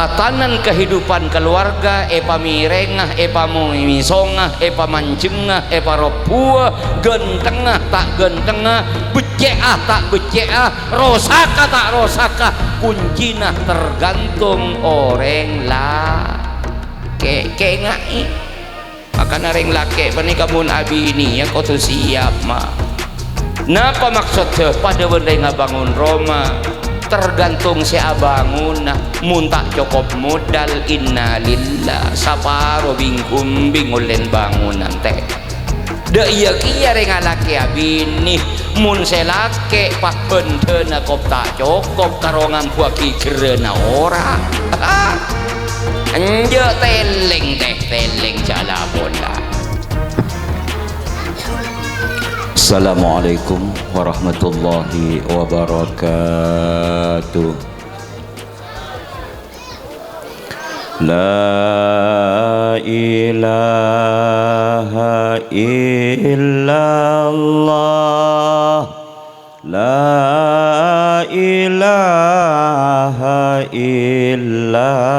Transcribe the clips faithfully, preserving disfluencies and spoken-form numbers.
Tatanan kahidupan kaluwarga èpamèrèngnga, èpamèsongnga, èpamanjhengnga, èparobbuwâ, ghântengnga, ta' ghântengnga, beccè'â, ta' beccè'â, rosaka, ta' rosaka, koncèna tergantung orèng lakè'. Kènga'è. Makana rèng lakè' panèka mon abiniyâ kodhu siap, ma'. Napa maksodda? Padâ bân rèng abângon roma, tergantung sè abângona. Mon ta' cokop modal, innalillah, saparo bing-kumbing ollèna bângonan, tè. Dâ' iyâ kèya rèng alakè' abinè, mon sè lakè' pabhendhâna kop ta' cokop karo ngambuwâghi gherrâna orèng. Enjâ' tèlèng, tè, tèlèng jhâ' la-pola. Assalamualaikum warahmatullahi wabarakatuh. La ilaha illallah. La ilaha illallah.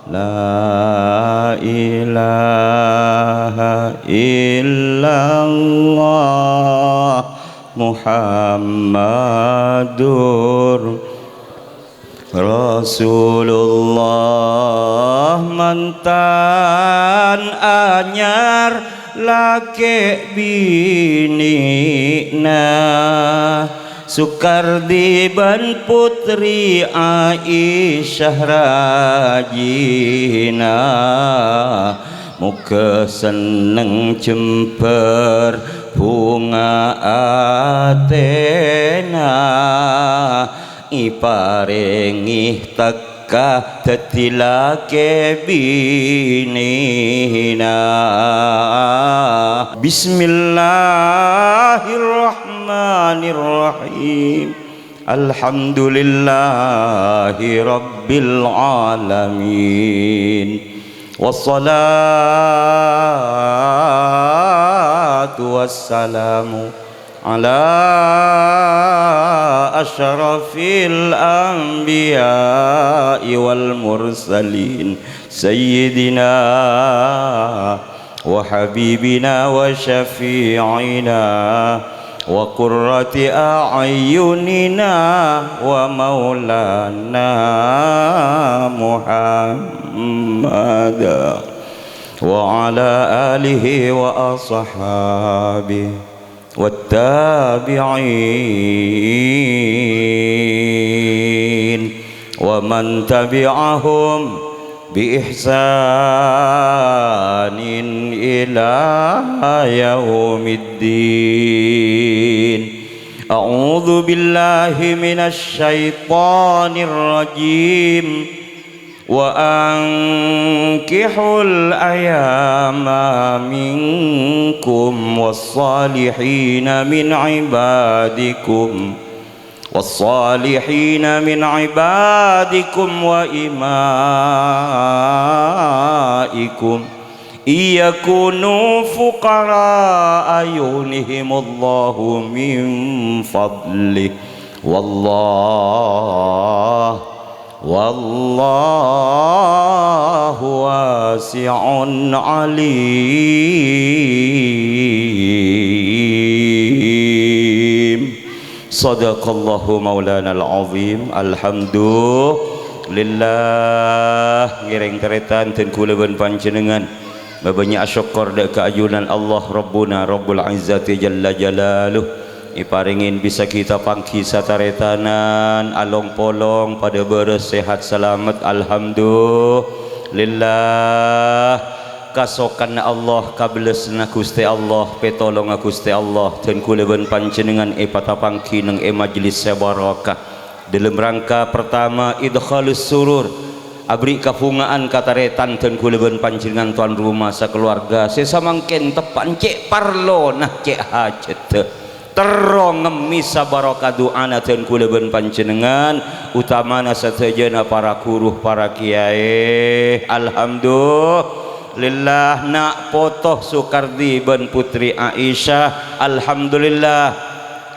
La ilaha illallah. Muhammadur Rasulullah. Mantan anyar lakè' binèna, Sukardi bân Putri Aisyah rajina. Moghâ senneng jembhâr bhunga atèna, èparèngè tekka dhâddhi lakè' binèna. Bismillahirrahmanirrahim. Alhamdulillahi rabbil alamin. Wassalatu wassalamu ala asyrafil anbiya'i wal mursalin, sayyidina wa habibina wa syafi'ina wa qurrati a'yunina wa maulana Muhammad wa ala alihi wa ashabihi wattabi'in wa man tabi'ahum bi ihsanin ila yaumiddin. A'udzu billahi minasy syaithanir rajim. Wa ankihul ayama minkum was-salihina min ibadikum, was-salihina min ibadikum wa imaikum, in yakunu fuqara'a yughnihimullahu min fadlih. Wallah Wallahu wasi'un alim. Shadaqallahu maulanal azim. Alhamdulillah. Ngèrèng tarètan dân kaulâ bân panjhennengngan. Mabânnya' asokkor dâ' ka ajunan Allah Rabbuna Rabbul Izzati Jalla Jalaluh. Èparèngè bisa kita pangghi sataretanan, along-polong, padâ bârâs, sehat, salamet. Alhamdulillah. Kasokanna Allah, kabellassanna Ghustè Allah, pètolongnga Ghustè Allah, dân kaulâ bân panjhennengngan èpatapangghi neng è majlis sè barokah. Dâlem rangka partama, idkhalus surur, aberri' kabhungaan ka tarètan dân kaulâ bân panjhennengngan towan roma sakalowarga sè samangkèn teppa'na cè' parlona, cè' hajhâddhâ. Terro ngemmè sabarokah du'ana dân kaulâ bân panjhennengngan, otamana sadhâjâna para ghuru, para kèyaè. Alhamdulillah, na' poto Sukardi bân Putri Aisyah. Alhamdulillah.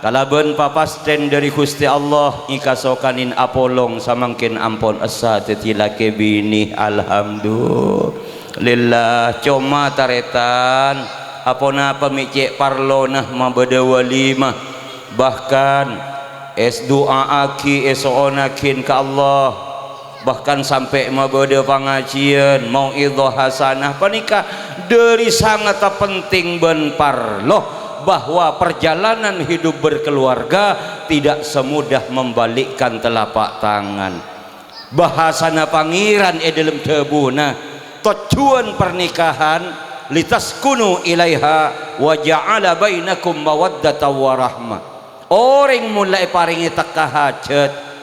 Kalabân papastèn dhâri Ghustè Allah, èkasokanè apolong samangkèn ampon essa dhâddhi lakè binè. Alhamdulillah. Coma tarètan, aponapa mè' cè' parlona mabâdâ walimah? Bahkan, èsdu'aaghi, èso'onaghin ka Allah. Bahkan sampè' mabâdâ pangajiyân, mau'idhah hasanah. Panèka dhâri sangetta penting bân parlo bahwa perjalanan hidup berkeluarga tidak semudah membalikkan telapak tangan. Bahasana Pangèran è dhâlem dhâbuna, tojjhuwân parnikahan, "Litaskunu ilaiha wa ja'ala bainakum mawaddatan wa rahmah." Orèng mon la èparèngè tekka hajhât,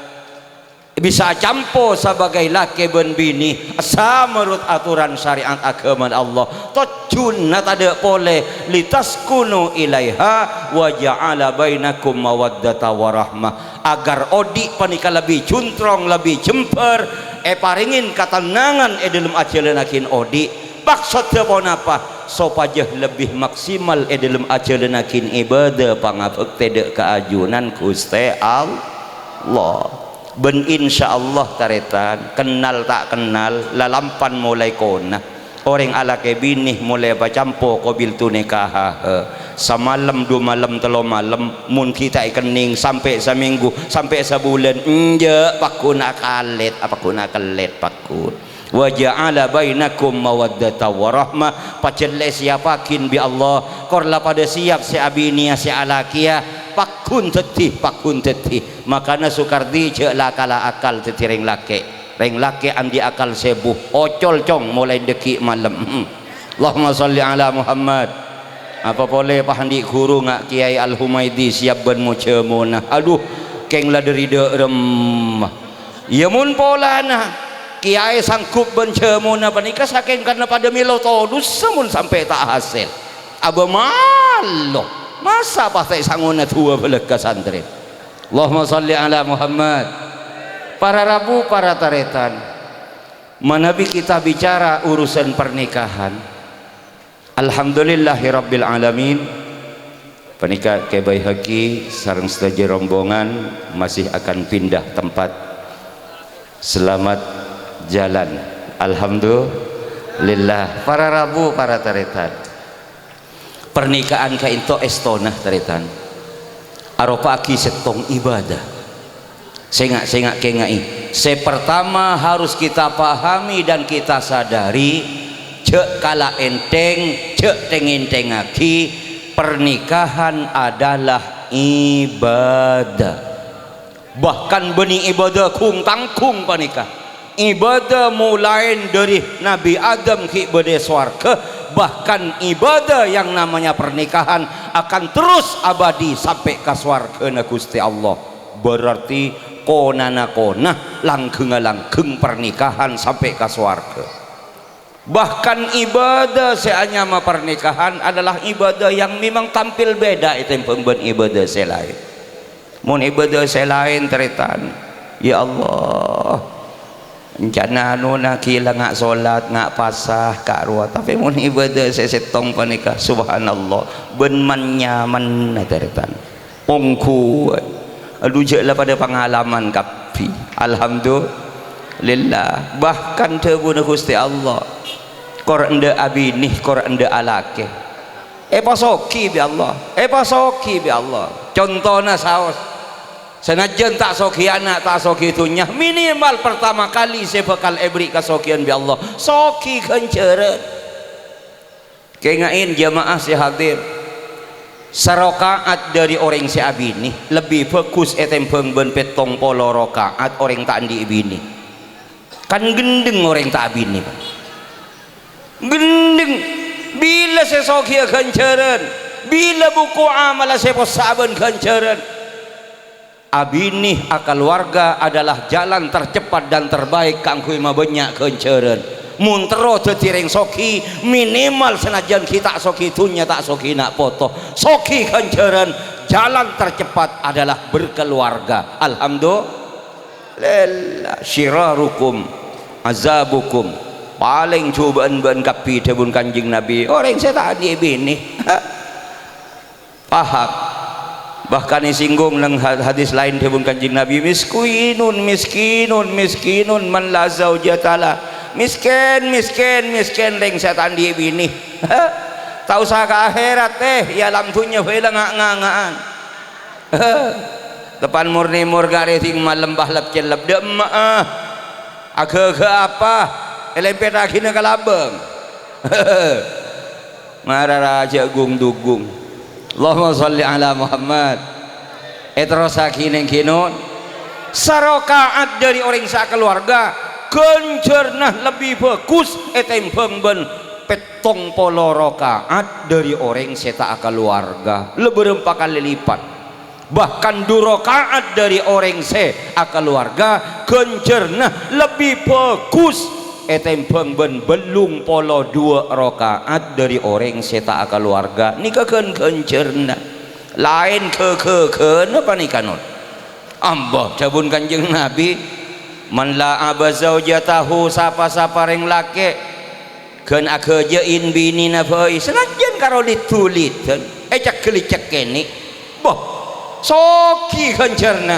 bisa acampo sabâgâi lakè bân binè, samarot atoran syariat aghâmana Allah. Tojjhuna tadâ' polè, "Litaskunu ilaiha wa ja'ala bainakum mawaddata wa rahmah." Agar odi' panèka lebbi juntrong, lebbi jembhâr, èparèngè katennangan è dhâlem ajhâlânaghiyân odi'. Maksoddhâ ponapa? Sopajâ lebbi maksimal è dhâlem ajhâlânaghiyân ibâdâ pangabhâktè dhâ' ka ajunan Ghustè Allah. Bân insyaallah, tarètan, kennal ta' kennal, lalampan molaè kona. Orèng alakè binè molaè pacampo qabiltu nikahaha. Samalem, du malem, tello malem, mon ghi' ta' èkennèng sampè' samènggu, sampè' sabulân, enjâ', pagghun akallèt, apa ghun akallèt, pagghun. "Wa ja'ala bainakum mawaddata wa rahmah," pajhât la èsiyapaghiyân bi' Allah, kor la padâ siyap sè abinèya, sè alakèya, pagghun dhâddhi, pagghun dhâddhi. Makana Sukardi jhâ' la kala akal dhâddhi rèng lakè'. Rèng lakè' andi' akal sèbu, ocol, Cong, molaè dhâggi' malem. Allahumma shalli ala Muhammad. Apa polè pas andi' ghuru nga' Kèyaè Al-Humaidi siyap bân mo-jhâmona. Adhu, kèng la dhâri dhâ'remma. Iyâ, mon polana Kèyaè sanggup bân jhâmona panèka, sakèng karna padâ mèlo todhusa mon sampè' ta' hasèl. Abâ malo, masa' patè' sangona duwâ bâlâkka santrè. Allahumma shalli ala Muhammad. Para rabu, para tarètan, manabi kita bicara urusan pernikahan, Alhamdulillahirabbil alamin. Panèka Kè Baihaqi sareng sadhâjâ rombongan masih akan pindah tempat. Selamat jalan. Alhamdulillah. Para rabu, para tarètan. Pernikahan ka'ènto èstona, tarètan. Aropa'aghi sèttong ibâdâ. Sènga', sènga' kèngaè. Sè pertama harus kita pahami dan kita sadari, jhâ' kala ènthèng, jhâ' thèng-ènthèngaghi, pernikahan adalah ibâdâ. Bahkan bânnè ibâdâ ghung-tangghung panèka. Ibâdâ molaè dhâri Nabbhi Adam ghi' bâdâ è sowarghâ, bahkan ibâdâ yang namanya pernikahan akan terus abadi sampè' ka sowarghâna Ghustè Allah. Berarti konana kona, langghângnga langghâng pernikahan sampè' ka sowarghâ. Bahkan ibâdâ sè anyama pernikahan adalah ibâdâ yang memang tampil beda ètèmbhâng bân ibâdâ sè laèn. Mon ibâdâ sè laèn, tarètan, ya Allah, encana anona ghi' la nga' solat, nga' pasa, ka' rowa. Tapè mon ibâdâ sè sèttong panèka, subhanallah, bân man-nyamanna, tarètan. Ongghuwân. Adhu, jhâ' la padâ pangalaman kabbhi. Alhamdulillah. Bahkan dhâbuna Ghustè Allah, "Kor endâ' abinè, kor endâ' alakè." Èpasoghi bi' Allah, èpasoghi bi' Allah. Contona saos, sanajjân ta' soghi ana', ta' soghi dhunnya, minimal pertama kali sè bhâkal èberri' kasoghiyân bi' Allah, soghi ghânjhârân. Kèngaè, jamaah sè hadir, saraka'at dhâri orèng sè abinè lebbi bhâghus ètèmbhâng bân pèttong polo raka'at orèng ta' andi' binè. Kan ghendheng orèng ta' abinè, Pak. Ghendheng. Bilâ sè soghiyâ ghânjhârân? Bilâ buko amalla sè possa' bân ghânjhârân? Abinè akaluwarga adalah jalan tercepat dan terbaik kaangghuy mabânnya' ghânjhârân. Mon terro dhâddhi rèng soghi, minimal sanajjân ghi' ta' soghi dhunnya, ta' soghi na' poto, soghi ghânjhârân, jalan tercepat adalah berkeluarga. Alhamdulillah. "Syirarukum azabukum." Palèng jhubâ'ân bâ'ân kabbhi, dhâbuna Kanjeng Nabi, orèng sè ta' andi' binè. Paham? Bahkan èsinggung neng ha-, hadis laèn dhâbuna Kanjeng Nabi, "Miskinun, miskinun, miskinun man la zaujata la." Miskin, miskin, miskin rèng sè ta' anḍi' binè. Ta' osa ka akhèrat, tè, è alam dhunnya bhâi la nga'-nganga'an. Tepan mornè morga rèding malem pahlep cellep dâ'emma'a. Aghâghâ apa? Èlèmpèttaghina ka labâng. Mara rajâ gung-dugung. Allahumma shalli ala Muhammad. Èterrossaghi neng kènon. Saraka'at ḍâri orèng sakaluarga, ghânjhârna lebbi bhâghus ètèmbhâng bân pèttong polo raka'at ḍâri orèng sè ta' akaluarga. Lebbi bârâmpa kalè lipat. Bahkan ḍu raka'at ḍâri orèng sè akaluarga, ghânjhârna lebbi bhâghus ètèmbhâng bân bâllung polo ḍuwâ' raka'at ḍâri orèng sè ta' akaluarga. Nèka ghân-ghânjhârna. Laèn ghâ-ghâghâna panèka, non. Amba, dhâbuna Kanjeng Nabi, "Man la'aba zaujatahu," sapa-sapa rèng lakè' ghân aghâjâ'in binèna bhâi, sanajjân karo lèd-dhulèdhân, ècèk-ghellècèk kènè'. Bâh, soghi ghânjhârna.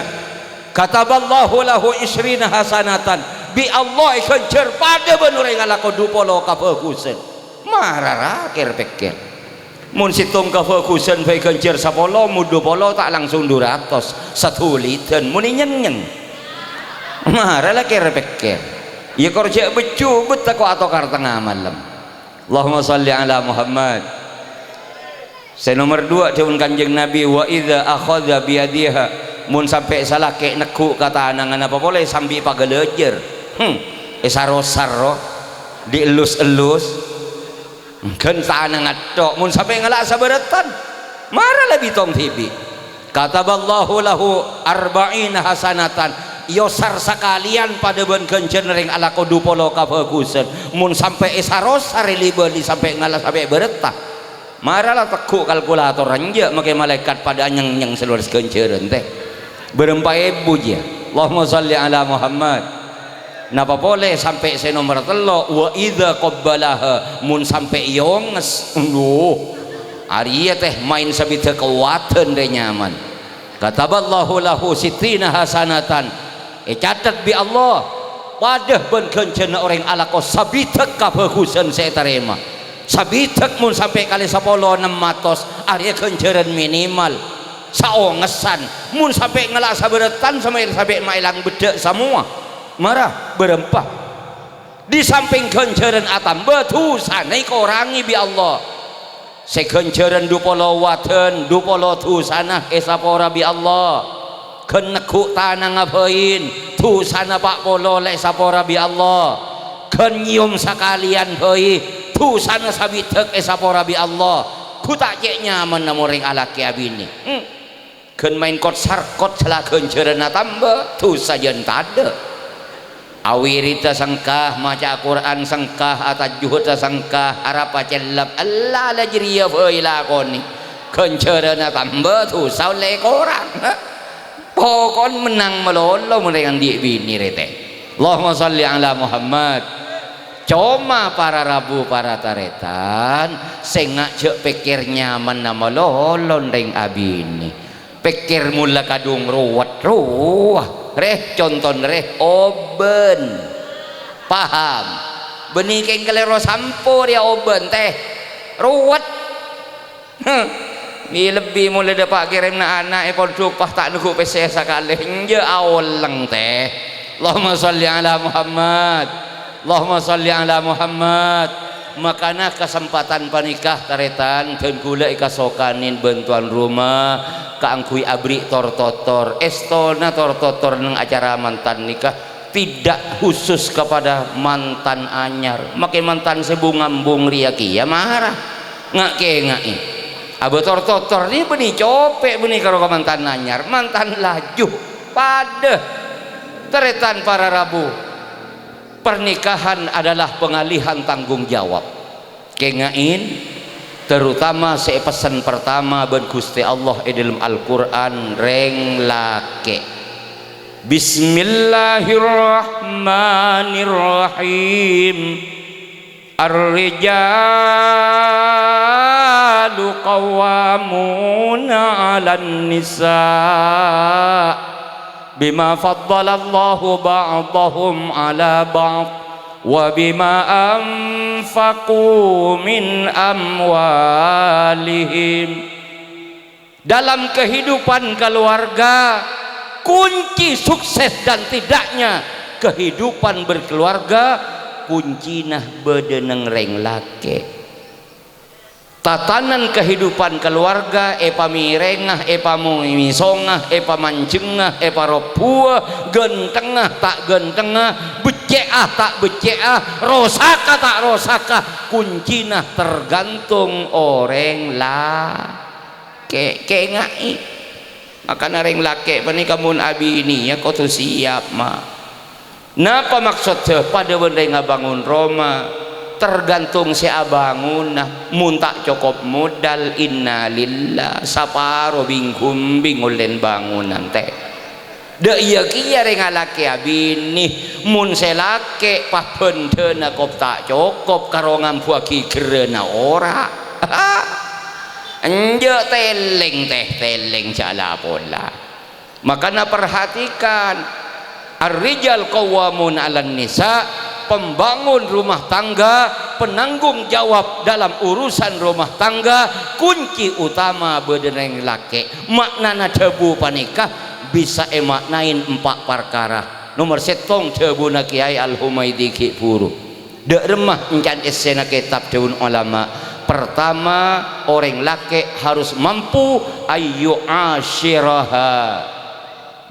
"Kataballahu lahu isyrina hasanatan." Bi' Allah èghânjhâr paḍâ bân orèng alako ḍu polo kabhâghusân. Mara ra kèr-pèkkèr. Mon sèttong kabhâghusân bhâi ghânjhâr sapolo, mon ḍu polo ta' langsung ḍu ratos. Sadhulèdhân, mon ènyèng-nyèng. Mara la kèr-pèkkèr. Iyâ kor jhâ' bejjhu, betta ko' atokar tengnga malem. Allahumma shalli ala Muhammad. Sè nomer ḍuwâ', dhâbuna Kanjeng Nabi, "Wa idza akhadha biyadiha," mon sampè' salakè' neggu' ka tanangnga, napa polè sambi paghâlâjâr. Hmm, èsar-osar, ro. Diellus-ellus. Ghân tanangnga tok, mon sampè' ngala' sabârâttan, mara la bitong dhibi'. "Kataballahu lahu arba'ina hasanatan." Èosar sakalèyan paḍâ bân ghânjhârna rèng alako ḍu polo kabhâghusân. Mon sampè' èsar-osar èli-bâli sampè' ngala' sampè' bârâtta. Mara la tegghu' kalkulator, enjâ' makè malaèkat paḍâ anyèng-nyèng sè lowar saghânjhârân, tè. Bârâmpa èbu, jiyâ. Allahumma shalli ala Muhammad. Napa polè sampè' sè nomer tello', "Wa idza qabbalaha," mon sampè' èonges, adu, arèya tè maèn sabidhâk kawadhân rè nyaman. "Kataballahu lahu sittina hasanatan," ècatet bi' Allah, paḍâ bân ghânjhârna orèng alako sabidhâk kabhâghusân sè ètarèma. Sabidhâk mon sampè' kalè sapolo, ennem atos, arèya ghânjhârân minimal. Saongesan, mon sampè' ngala' sabârâttan, sampè' ma' èlang beḍḍhâ' samowa. Mara, bârâmpa. Di sampèng ghânjhârân atamba, dhusana èkorangè bi' Allah. Sè ghânjhârân ḍu polo wadhân, ḍu polo dhusana èsapora bi' Allah. Ghân neggu' tanangnga bhâi, dhusana pa' polo la èsapora bi' Allah. Ghân nyèyom sakalèyan bhâi, dhusana sabidhâk èsapora bi' Allah. Ghu ta' cè' nyamanna mon rèng alakè abinè. Hmm. Ghân maèn kot-sarkot sala ghânjhârânna tamba, dhusa jân taḍâ'. Awiridhâ sengka, maca'a Qur'an sengka, atajjuhudhâ sengka, arapa cellep, ella la jârèya bhâi lakonè. Ghânjhârânna tamba, dhusa ollè korang. Pokon mennang malolo mon rèng anḍi' binè rètè. Allahumma shalli ala Muhammad. Coma para rabu, para tarètan, sènga' jhâ' pèkkèr nyamanna malolo rèng abinè. Pèkkèr mola kadhung rowet, rowa. Rè, contona rè, obân. Paham? Bânnè kèng kalèro sampo rèya obân, tè. Rowet. Heh. Mè' lebbi mola ḍâpa' kèrèmna ana' è ponḍhuk, pas ta' neggu' pèssè sakalè. Enjâ' aolèng, tè. Allahumma shalli ala Muhammad. Allahumma shalli ala Muhammad. Makana kasempatan panèka, tarètan, dân kaulâ èkasokanè bân towan roma kaangghuy aberri' tor-totor. Èstona tor-totor neng acara mantan nèka tidak khusus kepada mantan anyar. Makè mantan sè bung-ambung rèya kèya mara. Nga'-kènga'è. Abâ' tor-totor nè bânnè copè' bânnè karo ka mantan anyar. Mantan laju. Paḍâ. Tarètan para rabu. Pernikahan adalah pengalihan tanggung jawab. Kènga'è, terutama sè èpessen pertama bân Ghustè Allah è ḍâlem Al-Qur'an, rèng lakè'. Bismillahirrahmanirrahim. Ar-rijal الرجال قوامون على النساء بما فضل الله بعضهم على بعض وبما أنفقوا من أموالهم. Dalam kehidupan keluarga, kunci sukses dan tidaknya kehidupan berkeluarga, kuncina bâdâ neng rèng lakè'. Tatanan kehidupan keluarga èpamèrèngnga, èpamèsongnga, èpamanjhengnga, èparobbhuwâ, ghântengnga, ta' ghântengnga, beccè'a, ta' beccè'a, rosaka, ta' rosaka, kuncina tergantung orèng la- Kè', kènga'è. Makana rèng lakè' panèka mon abiniyâ kodhu siap, ma'. Napa maksodda? Padâ bân rèng abângon roma, tergantung sè abângona. Mon ta' cokop modal, innalillah, saparo bing-ghumbing ollèna bângonan, tè. Dâ' iyâ kèya rèng alakè abinè, mon sè lakè' pabhândhâna kop ta' cokop karo ngambuwâghi ghârrâna ora. Enjâ' tèlèng, tè, tèlèng jhâ' la-pola. Makana perhatikan, ar-rijal qawwamun 'alan nisa, pembangun rumah tangga, penanggung jawab dalam urusan rumah tangga, kunci utama bâdâ neng lakè'. Ma'nana dhâbu panèka bisa èma'naè empa' parkara. Nomer sèttong dhâbuna Kèyaè Al-Humaidi ghi' bhuru. Dâ' remma ènca'na èssèna kètab dhâbuna olama. Pertama, orèng lakè' harus mampu ayyu'asyiraha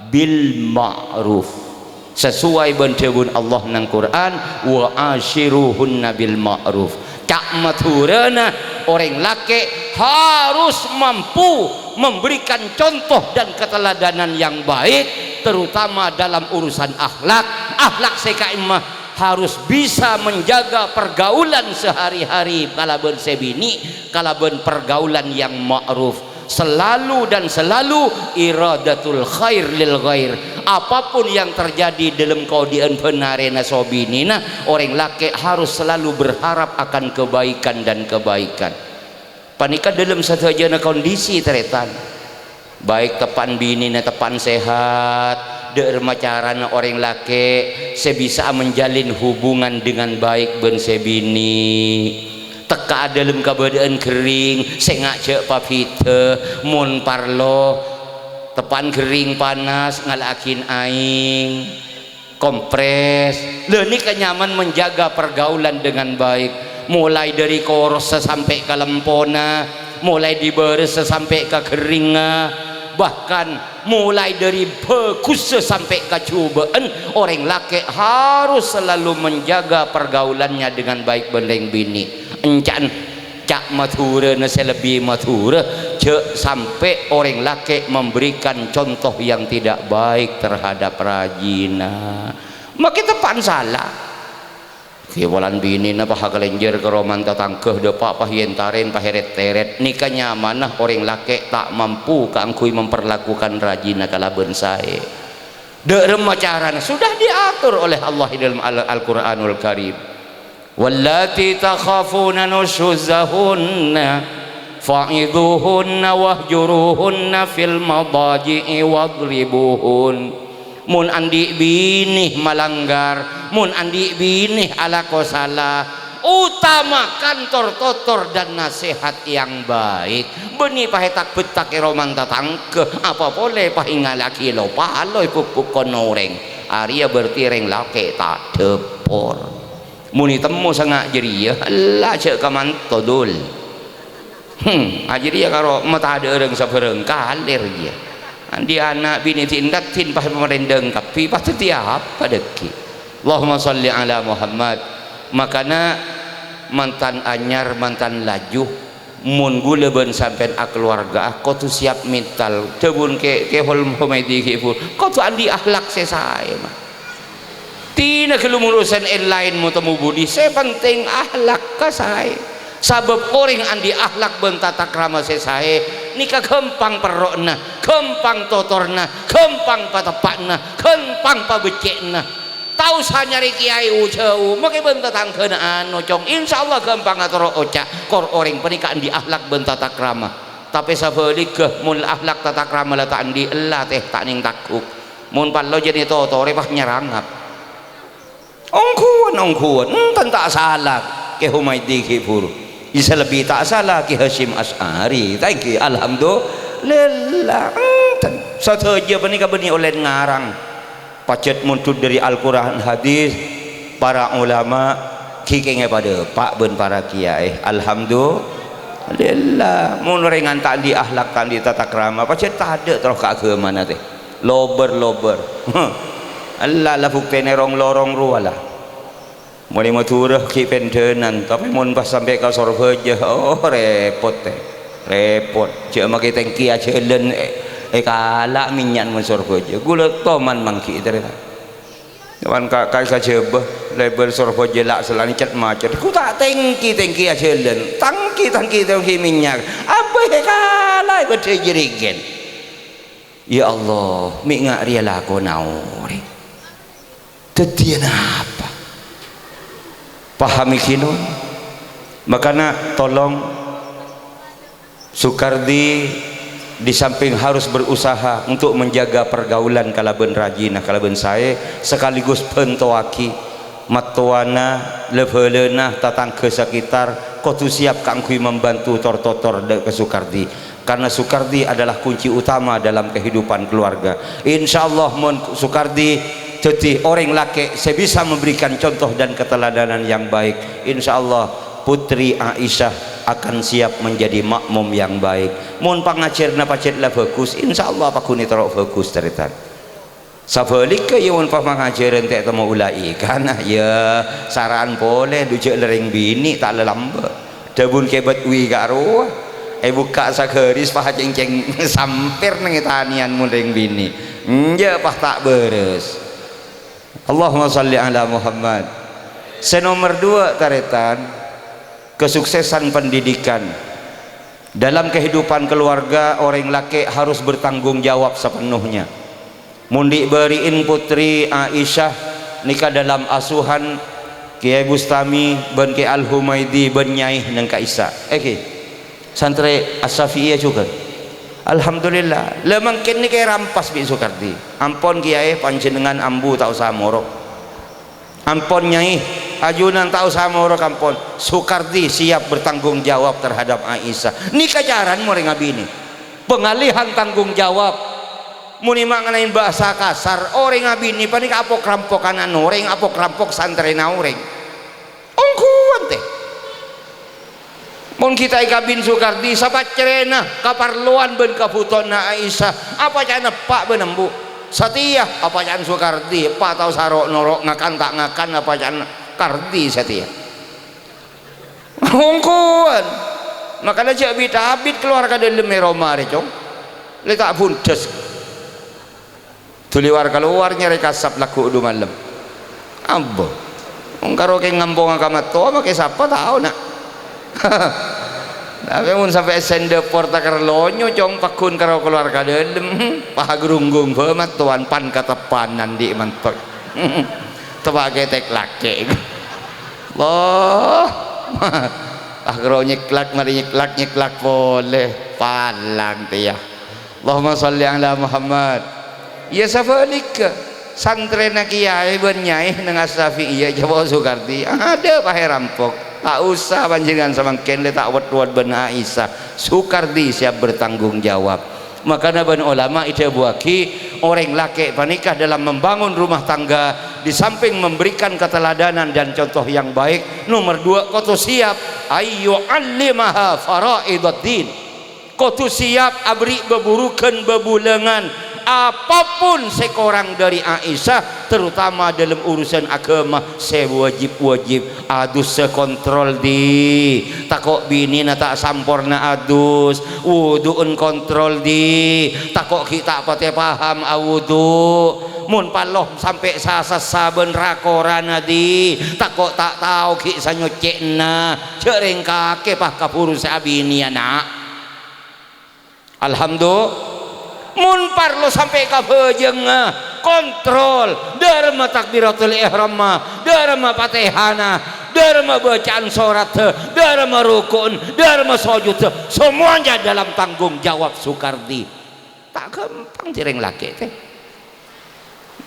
bil ma'ruf. Sesuai bân dhâbuna Allah neng Qur'an, "Wa asyiruhunna bil ma'ruf." Ca' Madhurâna, orèng lakè' harus mampu memberikan contoh dan keteladanan yang baik, terutama dalam urusan akhlak. Akhlak sè ka'imma harus bisa menjaga pergaulan sehari-hari kalabân sè binè', kalabân pergaulan yang ma'ruf. Selalu dan selalu iradatul khair lil ghair. Apapun yang terjadi dalam kaodi'ân bân arèna so binèna, orèng lakè' harus selalu berharap akan kebaikan dan kebaikan. Panèka dalam sadhâjâna kondisi, tarètan. Baik teppa'na binèna teppa'na sehat, dâ' remma carana orèng lakè' sè bisa'a menjalin hubungan dengan baik bân sè binè'. Tekka'a dâlem kabâdâ'ân ghering, sènga' jhâ' pabhidhâ, mon parlo, teppa'na ghering panas, ngala'aghina aèng, kompres. Lha, nèka nyaman menjaga pergaulan dengan baik, mulai dari korossa sampè' ka lempona, mulai dibârâssa sampè' ka gherringnga, bahkan mulai dari bhâghussa sampè' ka jhubâ'ân, orèng lakè' harus selalu menjaga pergaulannya dengan baik bân rèng binè'. Ènca'na ca' Madhurâna sè lebbi Madhurâ, jhâ' sampè' orèng lakè' memberikan contoh yang tidak baik terhadap rajina. Makè teppa'na sala. Kèwalan binèna pas akalenjer ka romana tatangghâ, dâpa' pas èntarè, pas èrèt-tèrèt. Nèka nyamana orèng lakè' ta' mampu kaangghuy memperlakukan rajina kalabân saè. Dâ' remma carana? Sudah diatur oleh Allah di dalam Al-, Al-Qur'anul Karim. "Wallati takhafuna nusyuzahunna, fa'idhuhunna wahjuruhunna fil madaji'i wadribuhun." Mon andi' binè malanggar, mon andi' binè alako sala, utamakan tor-totor dan nasehat yang baik. Bânnè pas ètak-bhâttak è romana tatangghâ, apa polè pas èngala'aghi lo-palo è buk-bukon orèng. Arèya berarti rèng lakè' ta' dhâpor. Mon ètemmo sènga' jârèya, ella jhâ' kamanto, Dul. Hmm, ajârèya karo matadâ'â rèng sabhârâng, kalèr iyâ. Andi' ana' binè di'entat, din pas marèndhâng kabbhi, pas dhâddhi apa dhâggi'? Allahumma shalli ala Muhammad. Makana mantan anyar, mantan laju, mon ghulâ bân sampèyan akaluwarga, kodhu siap mental. Dhâbuna Kè, Kè Hol Humaidi ghi' bhuru, kodhu andi' akhlak sè saè, ma'. Dinah ghâllu urusan èn-laèn mo-temmo budi, sè penting akhlakka saè. Sabâb orèng andi' akhlak bân tatakrama sè saè, nèka ghâmpang perro'na, ghâmpang totorna, ghâmpang pateppa'na, ghâmpang pabhecce'na. Ta' osa nyarè kèyaè jhâu, makè bân tatangghâna ano, Cong. Insyaallah ghâmpangnga toro' oca', kor orèng panèka andi' akhlak bân tatakrama. Tapè sabhâligghâ, mon akhlak tatakrama la ta' andi', ella tè ta' nèng tagghu'. Mon parlo jhâ' nètotorè, pas nyarangap. Ongghuwân, ongghuwân, enten ta' sala, Kè Humaydi ghi' bhuru. Isa lebbi ta' sala, Kè Hasyim Asy'ari. Thank you, alhamdulillah, enten. Sadhâjâ panèka bânnè ollèna ngarang. Pajhât mondhut dhâri Al-Qur'an, hadis, para ulama, ghi' kèngèng padâ, Pa' bân para kèyaè. Alhamdulillah. Mon orèng ta' andi' akhlak, ta' andi' tatakrama, pajhât tadâ' terro ka aghâmana tè. Lobâr-lobâr. Ella la buktèna rong-lorong rowa la. Molaè Madhurâ ghi' pendhânan, tapè mon pas sampè' ka Sorbhâjâ, oh, rèpot, tè. Rèpot. Jhâ' makè tèngkèya jhâlân, è-, èkala' mènnya'na mon Sorbhâjâ. Ghulâ toman mangghi', tarètan. Toman ka, ka, ka Jhâbâ, lèbâr Sorbhâjâ la' sèllana cèt-macèt. Ghu ta' tèngkè, tèngkèya jhâlân. Tangkè, tangkè, tèngkè mènnya'. Apa èkala' bâdâ jârègghân. Ya Allah, mè' nga' rèya lakona orèng. Dhâddhiyâ napa? Pahami ghino. Makana tolong Sukardi di samping harus berusaha untuk menjaga pergaulan kalabân rajina, kalabân saè, sekaligus bhântowaghi mattowana, la-bhâlâna, tatangghâ sakitar kodhu siap kaangghuy membantu tor-totor dâ' ka Sukardi. Karena Sukardi adalah kunci utama dalam kehidupan keluarga. Insyaallah, mon Sukardi dhâddhi orèng lakè' sè bisa memberikan contoh dan keteladanan yang baik, insyaallah Putri Aisyah akan siap menjadi makmum yang baik. Mon pangajhârânna pajhât la bhâghus, insyaallah pagghun ètoro' bhâghus, tarètan. Sabhâligghâ, yâ, mon pas pangajhârân ta' temmo ulaè, kan, yâ, sara'an polè, dhu jhâ' la rèng binè' ta' lalambâ'. Dhâbuna Kè Badwi ka'rowa, èbukka' sagâris, pas cèng-cèng sampèr neng è tanèyan mon rèng binè'. Enjâ', pas ta' bârâs. Allahumma shalli ala Muhammad. Sè nomer duwâ', tarètan, kesuksesan pendidikan. Dalam kehidupan keluarga, orèng lakè' harus bertanggung jawab sepenuhnya. Mon dhi'-bâri'in Putri Aisyah nèka dalam asuhan Kèyaè Bustami bân Kè Al-Humaidi bân Nyaè neng ka'issa'. Èngghi, santrè As-Syafi'iyah jhughân. Alhamdulillah, la mangkèn nèka èrampas bi' Sukardi. Ampon Kèyaè, panjhennengngan ambu ta' osa morok. Ampon, Nyaè, ajunan ta' osa morok, ampon. Sukardi siap bertanggung jawab terhadap Aisyah. Nèka carana mon rèng abinè. Pengalihan tanggung jawab. Mon è mangkana bhâsa kasar, orèng abinè panèka apok-rampok ana'na orèng, apok-rampok santrèna orèng. Ongghuwân, tè. Mon ghi' ta' èkabin Sukardi, sapaccèrrèna kaparlowan bân kabhutowanna Aisyah, apa ca'na eppa' bân embu'? Satèya, apa ca'na Sukardi, eppa' ta' osa ro'-noro', ngakan ta' ngakan, apa ca'na Kardi satèya. Ongghuwân. Makana jhâ' bit-abit kalowar ka dâlem è roma rè, Cong. Lè ta' bundhâs. Dhu liwar-kalowar nyarè kasap lagghu' dhumalem. Abbo. Wong karo kè ngamponga ka mattowa makè sapa tao, na'. Tapè mon sampè' sèndhâ porta kar lonyo, Cong, pagghun karo kalowar ka dâlem. Pagrunggung bâ mattowan pan kateppanan dhi' mantok. Teppa' kè tek-lakè'. Allah. Pas karo nyeklak, marè nyeklak, nyeklak polè. Palang tèya. Allahumma shalli ala Muhammad. Iyâ, sabhâligghâ, santrèna Kèyaè bân Nyaè neng As-Syafi'iyah, jhâ' Sukardi. Adâ' pas èrampok. Ta' osa panjhennengngan samangkèn lè ta' wet-wet bân Aisyah. Sukardi siap bertanggung jawab. Makana bân olama èdhâbuwâghi, orèng lakè' panèka dalam membangun rumah tangga, di samping memberikan keteladanan dan contoh yang baik, nomer duwâ' kodhu siap, ayyu'allimaha faraidaddin. Kodhu siap aberri' bhâburughân bhâbulângan, apapun sè korang dhâri Aisyah, terutama dâlem urusan aghâma sè wajib-wajib. Adussa kontrol, dhi. Tako' binèna ta' samporna adus. Wudu'en kontrol, dhi. Tako' ghi' ta' patè paham awudu'. Mon parlo sampè' sasassa bân ra-korana, dhi. Tako' ta' tao ghi' sanyoccè'na. Jhâ' rèng kakè pas kabhuru sè abinèya, na'. Alhamdulillah. Mon parlo sampè' ka bhâjângnga, Kontrol, dârâmma takbiratul ihramma, dârâmma Fatihana, dârâmma bacaan soratta, dârâmma ruku'na, dârâmma sojudda, semuanya dalam tanggung jawab Sukardi. Ta' ghâmpang dhâddhi rèng lakè', tè.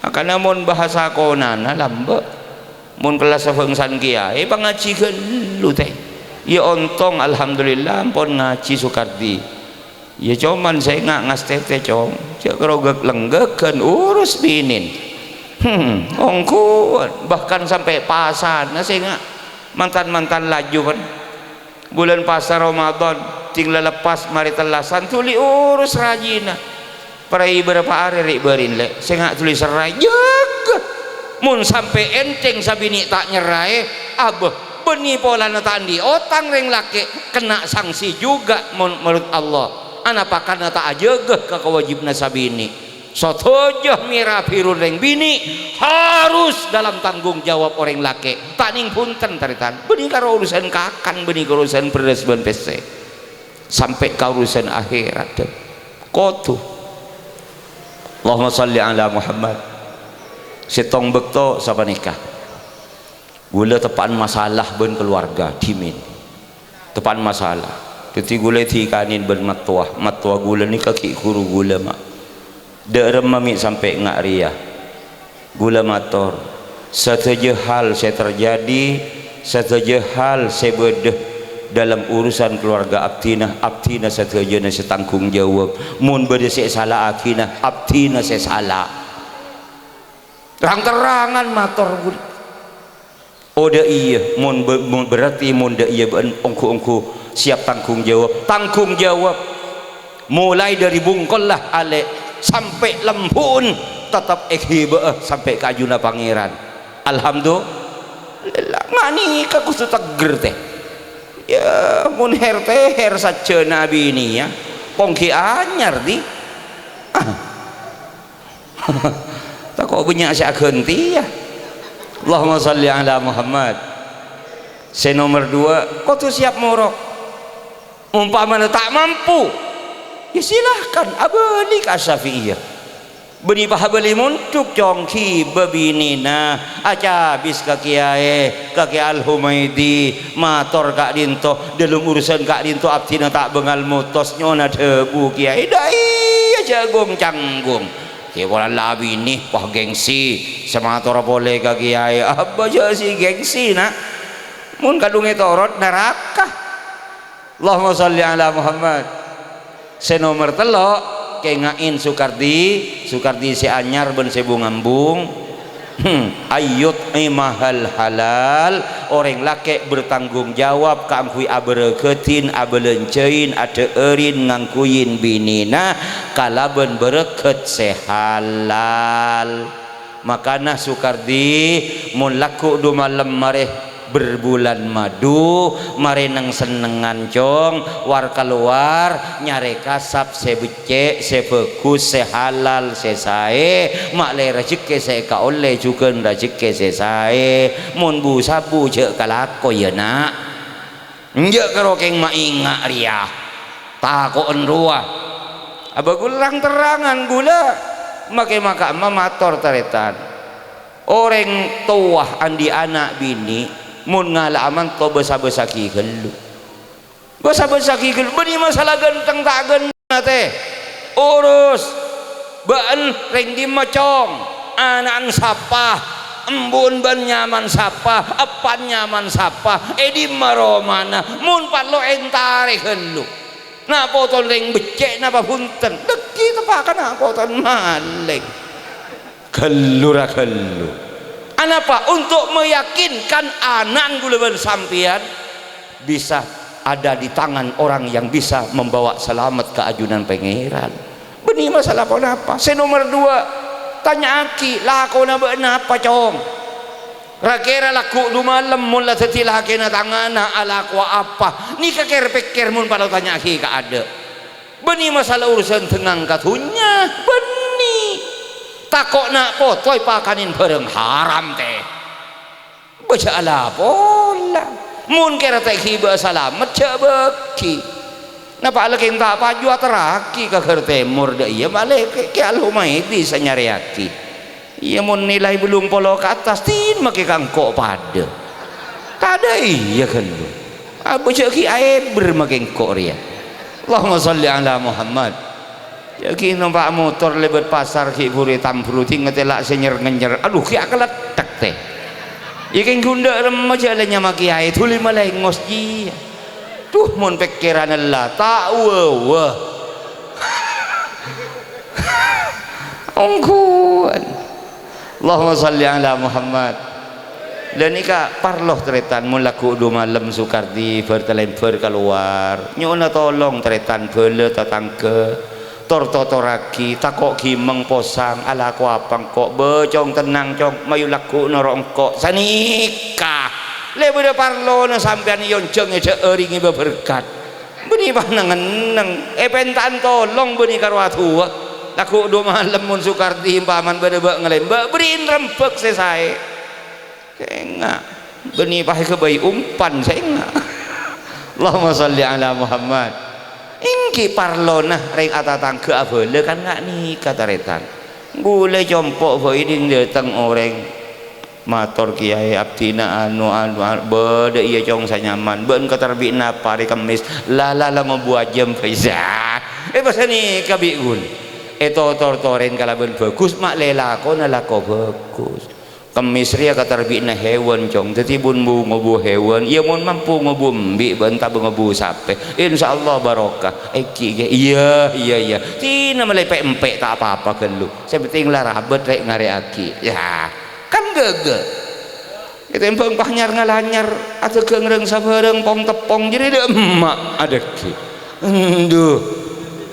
Makana mon bahasa konana lambâ', mon kellassa bhângsan kèyaè, pangajhi ghâllu, tè. Iyâ ontong, alhamdulillah, ampon ngajhi Sukardi. Iyâ, coma sènga' ngastètè, Cong. Jhâ' karo gek-lenggek ghân urus binèna. Hmm, ongghuwân. Bahkan sampè' pasana sènga' mantan-mantan laju, kan. Bulân pasa Ramadan, ding la lepas marè tellasan, dhuli urus rajina. Parai bârâmpa arè rè' bârin, Lè'? Sènga' dhuli serraè. Jâgâ! Mon sampè' ènthèng sabinè' ta' nyerraè, abâ, bânnè polana ta' andi' otang rèng lakè', kena sanksi juga mon-, menurut Allah. Anapa? Karna ta' ajâgâ ka kawâjibhânna sabinè'. Sadhâjâ mèra bhirun rèng binè' harus dalam tanggung jawab orèng lakè'. Ta' nèng bhunten, tarètan. Bânnè karo urusan kakan, bânnè karo urusan bherrâs bân pèssè. Sampè' ka urusan akhèrat, dhân. Kodhu. Allahumma shalli ala Muhammad. Sèttong bâkto sapanèka. Ghulâ teppa'an masalah bân kalowarga, dhimèn. Teppa'an masalah. Dhâddhi ghulâ èdikanè bân mattowa. Mattowa ghulâ nèka ghi' ghuru ghulâ, ma'. Dâ'remma mè' sampè' nga' rèya. Ghulâ mator, sadhâjâ hal sè terjadi, sadhâjâ hal sè bâdâ dalam urusan kalowarga abdhina, abdhina sadhâjâna sè tanggung jawab. Mon bâdâ sè èsala'aghina, abdhina sè sala'. Rang-terrangan mator ghulâ. Oh, dâ' iyâ, mon be-, mon berarti mon dâ' iyâ bâ'ân ongghu-ongghu siap tanggung jawab. Tanggung jawab. Molaè dâri bungkolla alè' sampè' lembu'en teptep èghibâ'â sampè' ka ajunanna Pangèran. Alhamdulillah. Nga' nèka kodhu teggher, tè. Iyâ, mon her-teher sajjhâna abinèya, pongghi anyar, dhi. Ah. Tako' bânnya' sè aghântèya. Allahumma shalli ala Muhammad. Sè nomer duwâ', kodhu siap morok. Ompamana ta' mampu, ya silahkan abâli ka Syafi'iyah. Bânnè pahabâli mondhuk, Cong, ghibâ binèna, acabis ka kèyaè, ka Kè Al-Humaidi, mator ka'dinto, dâlem urusan ka'dinto abdhina ta' bângal motos, nyo'ona dhâbu kèyaè, dâ' iyâ jhâ' gung-canggung. Kè polana la abinè, wah, gengsi. Sè mator polè ka kèyaè, abâ jhâ' sè gengsi, na'. Mon kadhung ètorot, naraka. Allahumma shalli ala Muhammad. Sè nomer tello', kènga'è Sukardi, Sukardi sè anyar bân sè bung-ambung. Hmm, ayyut'imahal halal, orèng lakè' bertanggung jawab kaangghuy abhârâghâdhin, abhâlânjhâin, adhâ'ârin, ngangghuyin binèna kalabân bhârâghât sè halal. Makana Sukardi, mon lagghu' dumalem marè berbulan madu, marè neng-sennengngan, Cong, war-kalowar nyarè kasab sè beccè', sè bhâghus, sè halal, sè saè, ma'lè rajhekkè sè èkaollè jhughân rajhekkè sè saè. Mon bu-sabu jhâ' kalako, yâ, na'. Enjâ' karo kèng ma' enga' rèya. Tako'en rowa. Abâ ghulâ rang-terrangan ghulâ. Makè maka emma mator tarètan. Orèng towa andi' ana' binè' mon ngala'a manto bâsa-bâsaghi ghâllu. Bâsa-bâsaghi ghâllu, bânnè masalah ghântheng ta' ghântheng, tè. Urus. Bâ'ân rèng dimma, Cong? Ana'en sapa? Embu'en bâ'ân nyaman sapa? Eppa'en nyaman sapa? È dimma romana? Mon parlo èntarè ghâllu. Na' poton rèng beccè' napa bhunten? Dhâggi' teppa' ka na' poton malèng. Ghâllu ra ghâllu. Anapa? Untuk meyakinkan ana'en ghulâ bân sampèyan bisa ada di tangan orang yang bisa membawa selamat ka ajunan Pangèran. Bânnè masalah ponapa? Sè nomer duwâ', tanya'aghi, lakona bâ'na apa, Cong? Ra-kèra lagghu' dumalem mon la dhâddhi lakèna tang ana' alakowa apa? Nèka kèr-pèkkèr mon parlo tanya'aghi kaadâ'. Bânnè masalah urusan dhengngan ka dhunnya, bânnè. Tako' na' poto èpakanè bhârâng haram, tè. Bâ jhâ' la pola. Mon kèra ta' èghibâ salamet, jhâ' bâghi. Napa la kèng ta' paju aterraghi ka Ghâr Tèmor dâ' iyâ, malè Kè, Kè Al-Humaidi sè nyarèyaghi. Iyâ, mon nilai bâllung polo ka attas, tin makè ka engko' padâ. Tadâ' iyâ ghâllu. Abâ' jhâ' ghi' aèbâr makè engko' rèya. Allahumma shalli ala Muhammad. Jhâ' ghi' nompa' motor lèbât pasar ghi' buru ètambru, dingngètè la' sè nyer-ngenyer. Adhu, ghi' akalètthek tè. Iyâ kèng ghun dâ' remma jhâ' la nyama kèyaè, dhuli malèngos jiyâ. Dhu, mon pèkkèranna la ta' wâwâ. Ongghuwân. Allahumma shalli ala Muhammad. Lha nèka parlo, tarètan, mon lagghu' du malem Sukardi bâr-talèmbâr kalowar. Nyo'ona tolong, tarètan, bhâlâ tatangghâ. Tor-totorraghi, tako' ghimeng posang, alako apa engko', bâ, Cong, tennang, Cong, mayu lagghu' noro' engko'. Sanèka. Lè bâdâ parlona sampèyan èyonjhâng èdhâ'ârèngè bâberkat. Bânnè pas neng-enneng, èpènta'an tolong bânnè karo adu'a. Lagghu' du malem mon Sukardi ompamana bâdâ bâ' ngalèmbâ, bherri'in rembhâk sè saè. Sènga'. Bânnè pas èghâbây umpan, sènga'. Allahumma shalli ala Muhammad. Èngghi parlona rèng atatangghâ abhâlâ kan nga' nèka, tarètan. Ghulâ compo' bhâi ding dâteng orèng. Mator kèyaè abdhina anu, anu, anu, bâdâ iyâ, Cong, sanyaman. Bâ'na katarbhi'na apa arè Kemmès? La, la, la ngobu ajâm, Faizal. È, pas sanèka bi' ghun. Ètotor-torèn kalabân bhâghus, ma' lèlakona lako bhâghus. Kemmès rèya katarbhi'na hèwan, Cong. Dhâddhi bun bu ngobu hèwan, iyâ mon mampu ngobu embi' bân tabâ ngobu sapè. Insyaallah barokah. Èngghi, iyâ, iyâ, iyâ. Tina malè pè'-empè' ta' pa-apa ghâllu. Sè pentèng la rabât rè' ngarè'aghi. Yâ. Kan ghâghâ. Ètèmbhâng pas nyar-ngalanyar, adhâghâng rèng sabhârâng pong-teppong, jârèya dâ' emma' adhâghi. Endu.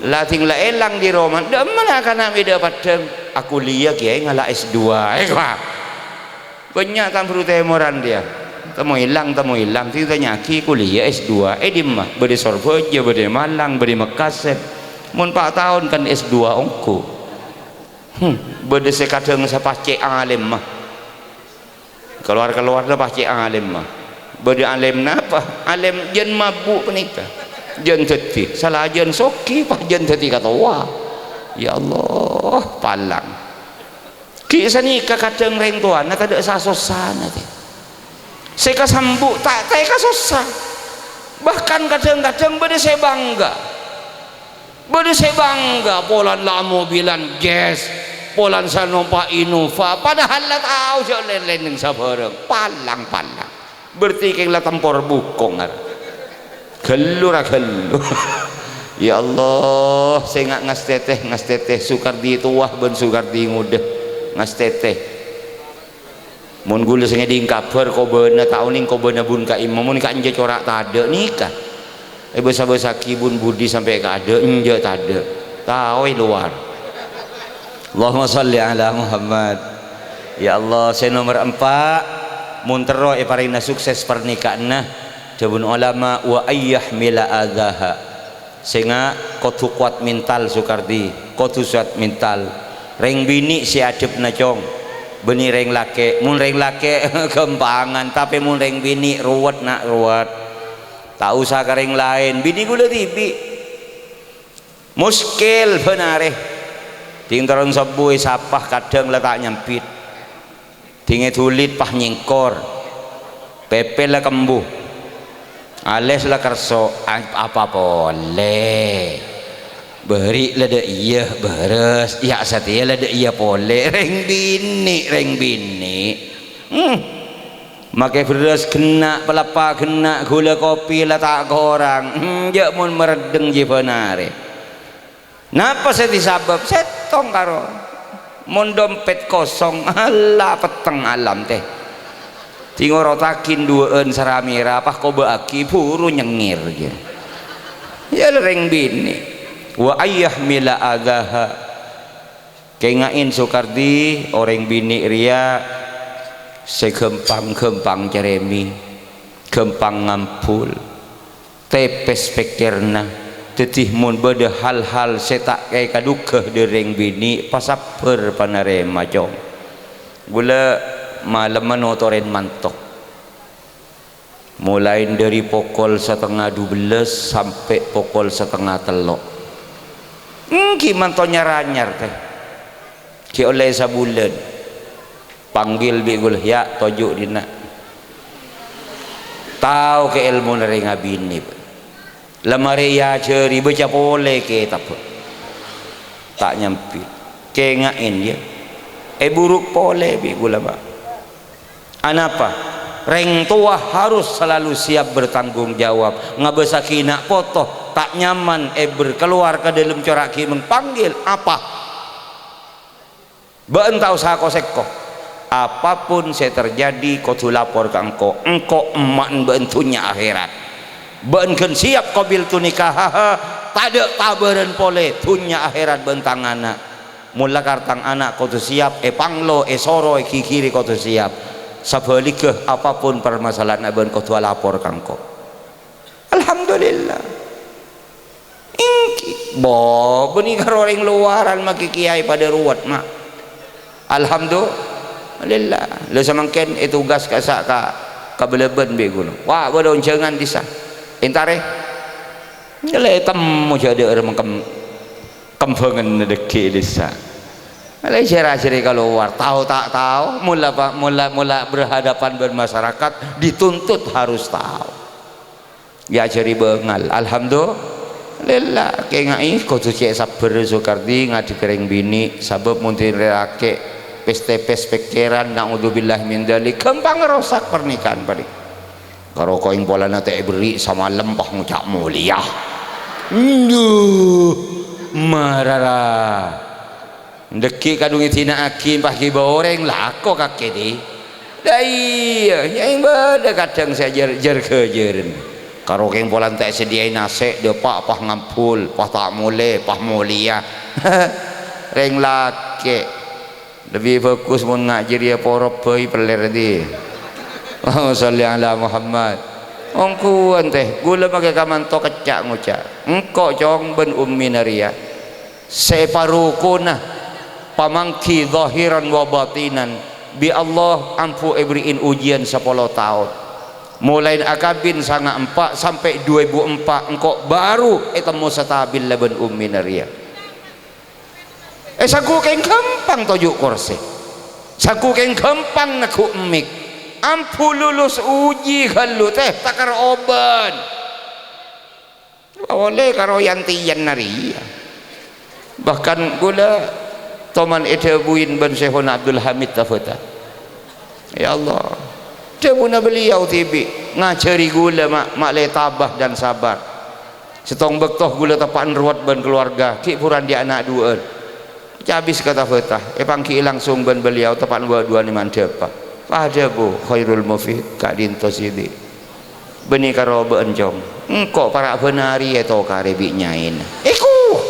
Lading la èlang di roma, dâ' emma' la kana' mèdâ paddhâng. Aku lèya kèyaè ngala' S dua. Eh, wah. Bânnya' tambru tèmoran rèya. Temo èlang, temo èlang. Sè ètanya'aghi kuliyah S dua. È dimma? Bâdâ Sorbhâjâ, bâdâ Malang, bâdâ Makassar. Mon pa' taon kan S dua ongghu. Hmm, bâdâ sè kadhâng sè pas cè' alimma. Kalowar-kalowarra pas cè' alimma. Bâdâ alimma apa? Alim jân mabu' panèka. Jân dhâddhi. Salajân soghi, pas jân dhâddhi katowa. Ya Allah, palang. Ghi' sanèka kadhâng rèng towana tadâ' sa-sossana, tè. Sè kasambu' ta' tèka sossa. Bahkan kadhâng-kadhâng bâdâ sè bangga. Bâdâ sè bangga polana la amobilan Jazz, polana sè nompa' Innova, padahal la tao jhâ' lèn-lènèng sabhârâng. Palang-palang. Berarti kèng la tempor bukong, ar. Ghâllu ra ghâllu. Ya Allah, sènga' ngastètè, ngastètè, Sukardi towa bân Sukardi ngodâ. Ngastètè. Mon ghulâ sè ngèdhing kabhâr kobâna, ta' onèng kobâna bun ka'imma, mon ka'enjâ' cora' tadâ' nèka. Èbâsa-bâsaghi bun budi sampè' ka'adâ', enjâ' tadâ'. Taoè lowar. Allahumma shalli ala Muhammad. Ya Allah, sè nomer empa', mon terro èparèngana sukses parnèka'anna, dhâbuna ulama, "Wa ayyahmila adzaha." Sènga' kodhu kowat mental, Sukardi, kodhu kowat mental. Rèng binè' sè adhâbna, Cong. Bânnè rèng lakè'. Mon rèng lakè' ghâmpangan, tapè mon rèng binè' ruwet, na', ruwet. Ta' osa ka rèng laèn, binè ghulâ dhibi'. Muskèl bân arè. Ding terron sobbhu èsapa kadhâng la ta' nyambit. Dingè dhulit pas nyèngkor. Pèpèl la kembu. Alès la kerso, a-, apa polè. Bâri' la dâ' iyâ, bârâs, ya' satèya la dâ' iyâ polè. Rèng binè', rèng binè'. Hmm. Makè bherrâs ghenna', palappa ghenna', ghulâ kopi la ta' korang. Hmm, jâ' mon mareddheng jhâ' bân arè. Napa sè èsabâb? Sèttong karo. Mon dompet kosong, Allah, petteng alam, tè. Dingorottaghi duwâ'ân sara-mèra, pas kobâ'aghi, buru nyengngèr, jâ. Ya, la rèng binè'. Wa ayyahmila adzaha. Kènga'è, Sukardi, orèng binè' rèya sè ghâmpang-ghâmpang carèmè, ghâmpang ngambul, tèpès pèkkèrna. Dhâddhi, mon bâdâ hal-hal sè ta' èkadhughâ dhâri rèng binè', pasabbhâr panarèma, Cong. Ghulâ malemma notorè manto. Molaè dhâri pokol satengnga dubellâs sampè' pokol satengnga tello'. Èngghi manto nyar-anyar, tè. Ghi' ollè sabulân. Panggil bi' ghulâ, "Ya', toju' dinna'." Tao kè èlmona rèng abinè, bâ. La marè èajhâri bâca polè kètabbhâ. Ta' nyambi. Kènga'è, yâ. Èburu' polè bi' ghulâ, bâ. Anapa? Rèng towa harus selalu siap bertanggung jawab. Ngabâssaghi na' poto, ta' nyaman è bâr-, kalowar ka dâlem cora' ghimèng, panggil, apa? Bâ'na ta' osa ko-sèko. Apapun sè terjadi, kodhu lapor ka engko'. Engko' emma'na bâ'na dhunnya akhèrat. Bâ'na ghân siap qabiltu nikahaha, tadâ' tabârân polè, dhunnya akhèrat bâ'na tang ana'. Mola kar tang ana' kodhu siap, èpanglo, èsoro, èghighiri kodhu siap. Sabhâligghâ, apapun parmasalahanna bâ'na kodhu alapor ka engko'. Alhamdulillah. Èngghi. Bo, bânnè karo orèng lowaran makè kèyaè padâ ruwet, ma'. Alhamdulillah. Lha samangkèn ètogas ka'issa' ka, ka Bâlâbân bi' ghulâ. Wah, bâdâ onjhângan dissa. Èntarè. Nyèlè temmo jâ' dâ'âr mangkem-, kembhângan dâggi' dissa. Lha jârâ-jârâ kalowar, tao ta' tao, mola pa-, mola, mola berhadapan bân masyarakat, dituntut harus tao. Èajhâri bângal. Alhamdulillah, kènga'è kodhu cè' sabbhâr Sukardi ngadhebbhi rèng binè', sabâb mon dhing rèng lakè' pès-tèpès pèkkèran, naudzubillah min dzalik, ghâmpang rosak pernikahan, palèng. Karo koèng polana ta' èberri' samalem pas ngoca' molèya. Nduh, marara. Dâggi' kadhung èdina'aghi, pas ghibâ orèng, lako kakè, di. Dâ iyâ, nya'èng bâdâ kadhâng sè jâr-, jâr-ghâjârân. Karo kèng polana ta' èsadhiyâi nasè', dâpa' pas ngambul, pas ta' molè, pas molèya. Rèng lakè'. Lebbi bhâghus mon nga' jârèya porop bhâi pellèr, di. Allahumma sholli ala Muhammad. Ongghuwân, tè, ghulâ makè ka'mantho kècca' ngoca'. Engko', Cong, bân Ummi Naria. Sè èparokona pamangghi zahiran wa batinan, bi' Allah ambu èberri'in ujian sapolo taon. Molaèna akabin sanga empa' sampè' du èbu empa', engko' baru ètemmo stabil labân Ummi Naria. È, sagghu kèng ghâmpang toju' korsè. Sagghu kèng ghâmpang neggu' mik. Ambu lulus uji ghâllu, tè, ta' kèra obân. Polè karo yan-tèyan narèya. Bahkan ghulâ toman èdhâbuin bân Syaikhona Abdul Hamid Tafata. Ya Allah, dhâbuna beliau dhibi' ngajhâri ghulâ ma', ma'lè tabah dan sabar. Sèttong bâkto ghulâ teppa'na ruwet bân kalowarga, ghi' bhuru andi' ana' duwâ'ân. Cabis ka Tafata, èpangghi'i langsung bân beliau, teppa'na bâ' duwâ'ân è mandhâpa. Pas adhâbu Khairul Mufid, ka'dinto sè dhibi'. Bânnè karo bâ'na, Cong. Engko' para' bân arè ètokarè bi' nyaèna. Èkowa.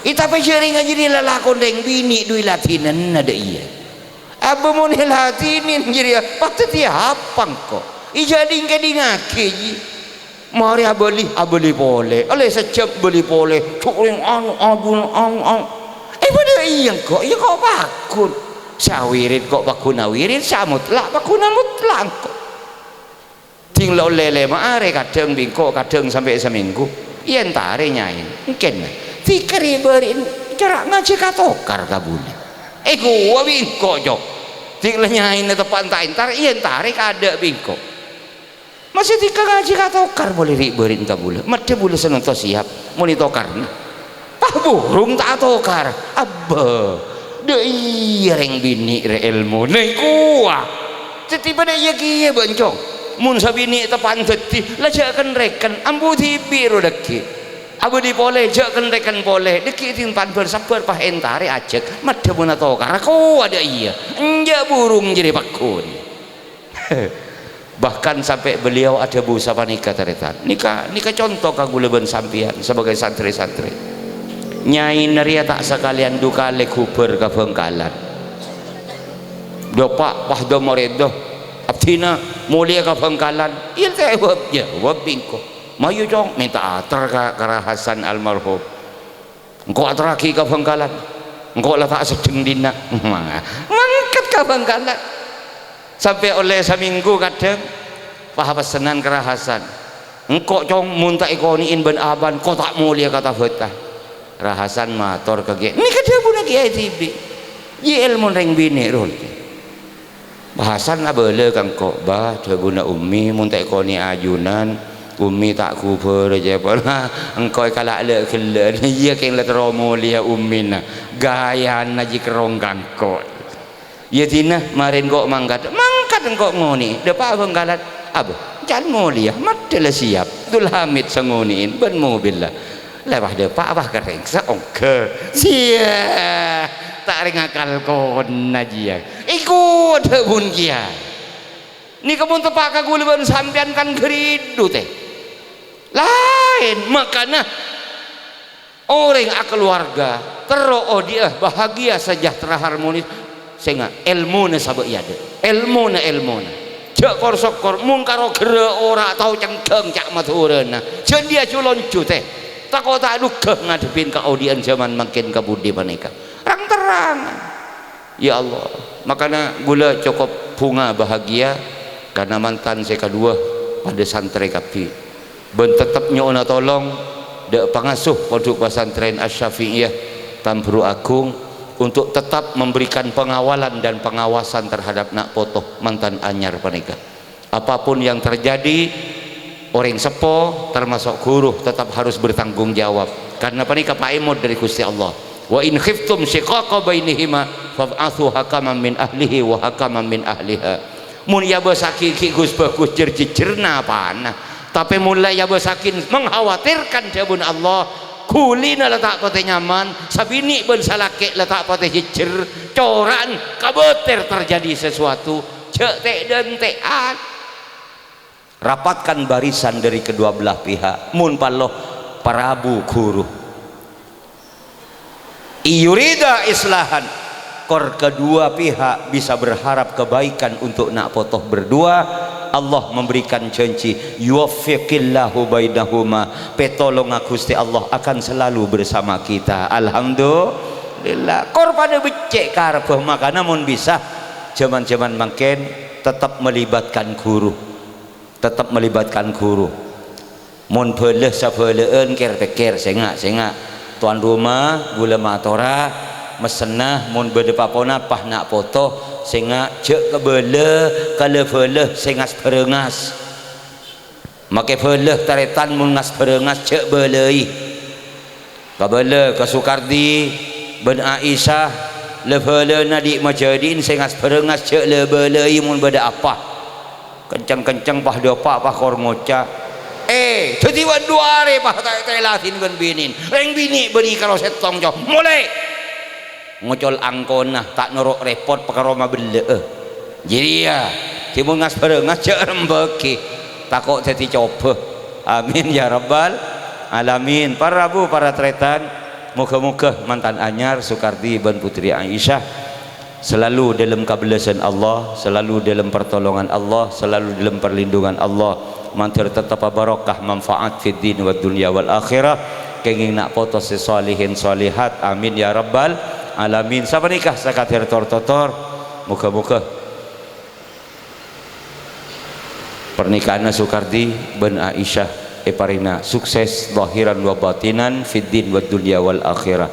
È, tapè jârèya jârèya lalakon rèng binè' dhu èladhinana dâ' iyâ. Abâ mon èladhinè jârèya, pas dhâddhi apa engko'? È, jhâ' dhing-kèdhingngaghi, jhi. Marè abâli, abâli polè. Ollè sajjhâm bâli polè. Cuk rèng anu, anu, anu, anu. È, padâ iyâ engko', iyâ ko' pagghun. Sè awirid ko' pagghun awirid, sè amotlak pagghun amotlak engko'. Dhing la ollè lèma arè, kadhâng bi' engko', kadhâng sampè' samènggu. Iyâ èntarè nyaèna. Èngkèn. Dhika rè-bâri'na cara ngajhi katokar ka bulâ. Èkowa bi' engko', Cong. Dhing la nyaèna teppa'na ta' èntar, iyâ èntarè kaadâ' bi' engko'. Masè dhika ngajhi katokar polè rè-bâri'na ka bulâ. Maddhâ bulâ sanonto siap, mon ètokarna. Pas burung ta' atokar. Abbâ. Dâ' iyâ rèng binè' rè èlmona èkowa. Dhâddhi padâ iyâ kèya bâ'na, Cong. Mon sabinè' teppa'na dhâddhi, la jhâ' kèn-rèkèn, ambu dhibi' ro dhâggi'. Abâli polè, jhâ' kèn-rèkèn polè. Dhâggi' dhing pan bâr-sabbhâr pas èntarè ajhâk. Maddhâ mon atokar, kowa dâ' iyâ. Enjâ' burung jârèya pagghun. Bahkan sampè' beliau adhâbu sapanèka, tarètan. Nèka, nèka conto ka ghulâ bân sampèyan sabâgâi santrè-santrè. Nyaèna rèya ta' sakalèyan du kalè ghubâr ka Bhângkalan. Dâpa' pas dâ' morèdda, "Abdhina molèya ka Bhângkalan." Iyâ, jâwâb, jâwâb bi' engko'. "Mayu, Cong, mènta ater ka, ka Ra Hasan almarhum." Engko' aterraghi ka Bhângkalan. Engko' la ta' seddheng dinna'. Mangkat ka Bhângkalan. Sampè' ollè samènggu kadhâng, pas apessenan ka Ra Hasan. "Engko', Cong, mon ta' èkonè'è bân abâ'na, engko' ta' molèya ka Tafata." Ra Hasan mator ka kèyaè. Nèka dhâbuna kèyaè dhibi'. Jiyâ èlmona rèng binè' rowa. Hasan abâlâ ka engko', "Bâh," dhâbuna Ummi, "mon ta' èkonè'è ajunan, Ummi ta' ghubâr jâ pola engko' èkala' lè'-ghellâ'ân." Iyâ, kèng la terro molèya Ummina. Ghâjâna jiyâ kerrong ka engko'. Iyâ, dinah, marè engko' mangkat. Mangkat engko' ngonè'è. Dâpa' Bhângkalan. Abâ, can molèya. Maddhâ la siap. Dul Hamid sè ngonè'è bân mobilla. Lèbâ dâpa' apa kerrèng sè ongghâ. Siyah. Ta' rèng akal kona jiyâ. Iku adhâ bun kèya. Nèka mon teppa' ka kaulâ bân sampèyan kan ghâridhu, tè. Laèn, makana orèng akaluwarga terro odi'â bahagia, sejahtera, harmonis. Sènga', èlmona sabâ' è adâ'. Èlmona, èlmona. Jhâ' kor-sokkor, mon karo ghârâ' ora tao cengghâng ca' Madhurâna. Jhâ' dhiyâ ju-lonju, tè. Tako' ta' dhugghâ ngadhebbhi kaodi'ân jhâman mangkèn ka budi panèka. Rang-terrangan. Ya Allah, makana kaulâ cokop bhunga bahagia karna mantan sè kaduwâ padâ santrè kabbhi. Bân tettep nyo'ona tolong dâ' pangasuh Pondhuk Pasantrèn Asy-Syafi'iyah Tamburu Agung untuk tetap memberikan pengawalan dan pengawasan terhadap na' poto mantan anyar panèka. Apapun yang terjadi, orèng seppo, termasuk ghuru, tetap harus bertanggung jawab. Karena panèka pa'èmot dâri Ghustè Allah. "Wa in khiftum syiqaqa bainihima fab'atsu hakaman min ahlihi wa hakaman min ahliha." Mon èabâsaghi ghi' ghus-bhâghus jhâr-jhijjhâr napana. Tapè mon la èabâsaghi mengkhawatirkan dhâbuna Allah, ghulina la ta' patè nyaman, sabinè' bân salakè' la ta' patè jhijjhâr, cora'an kabâter terjadi sesuatu. Jhâ' tè'-dântè'an. Rapatkan barisan dari kedua belah pihak. Mon parlo, parabu ghuru. Iyurida islahan. Kor kedua pihak bisa berharap kebaikan untuk na' poto berdua, Allah memberikan janji, "Yuwaffiqillahu bainahuma." Pètolonga Ghustè Allah akan selalu bersama kita. Alhamdulillah. Kor padâ beccè' karebbhâ, makana mon bisa, jhâman-jhâman mangkèn, tetap melibatkan guru. Tetap melibatkan guru. Mon bhâlâ sabhâlâ'ân, kèr-pèkkèr, sènga', sènga'. Towan roma, kaulâ matora, messenna, mon bâdâ pa-ponapa na' poto, sènga', jhâ' kabâlâ, ka la bhâlâ sè ngas-bhârângas. Makè bhâlâ tarètan mon ngas-bhârângas, jhâ' bâlâi. Kabâlâ ka Sukardi bân Aisyah, la bhâlâna dhi' majâdhi'in sè ngas-bhârângas, jhâ' la bâlâi mon bâdâ apa. Kenceng-kenceng pas dâpa' pas kor ngoca', "Eh, dhâddhi bâ' du arè pas ta' ètèladhin bân binèn. Rèng binè' bânnè karo sèttong, co'. Molè!" Ngocol angkona, ta' noro' rèpot, pakaro mabellâ'â. Jârèya, dhimon ngas-bhârângas jhâ' rembâghi. Tako' dhâddhi cobâ. Amin ya rabbal alamin. Para rabu, para tarètan, moghâ-moghâ mantan anyar Sukardi bân Putri Aisyah selalu dalam kabellasân Allah, selalu dalam pertolongan Allah, selalu dalam perlindungan Allah. Mandhâr tettep barokah, manfaat fid din wad dunya wal akhirah. Kèngèng na' poto sè shalihin shalihat. Amin ya rabbal alamin. Sapanèka sakadhâr tor-totor. Moghâ-moghâ pernikahanna Sukardi bân Aisyah èparèngana sukses zahiran wa batinan fid din wad dunya wal akhirah.